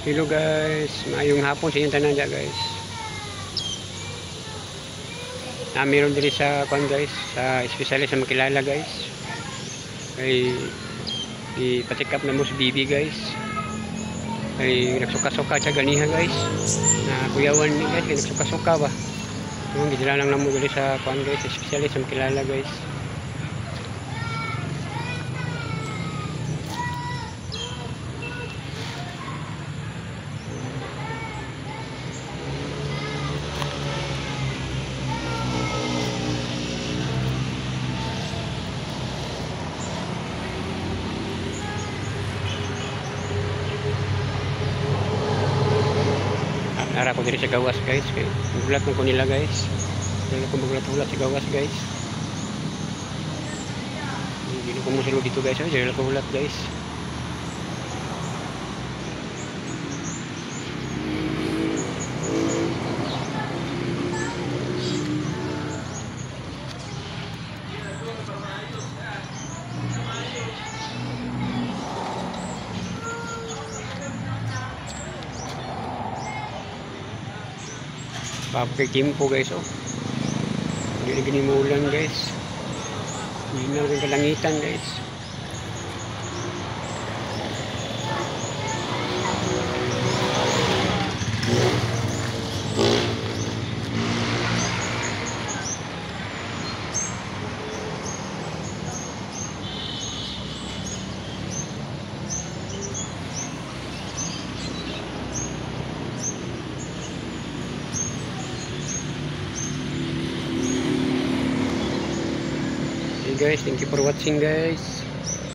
Hello guys, maayong hapon sa inyong tanan dya guys. Na meron diri sa kuan guys, sa espesyalist sa makilala guys. Kay i-check up na mo si Bibi guys. Kay nagsuka-suka siya ganiha guys. Na kuyawan ni guys, kay nagsuka-suka ba. Yung gidala lang namo diri sa kuan guys, espesyalist sa makilala guys. Nara ko diri sa gawas guys, kay gulat man ko nila guys. Dili ko magulat-ulat sa gawas guys. Dili ko mosulod dito guys, dili ko hulat guys. Papakay kimpo guys oh. Hindi na ginimulan guys. Hindi na rin kalangitan guys. Hey guys, thank you for watching guys.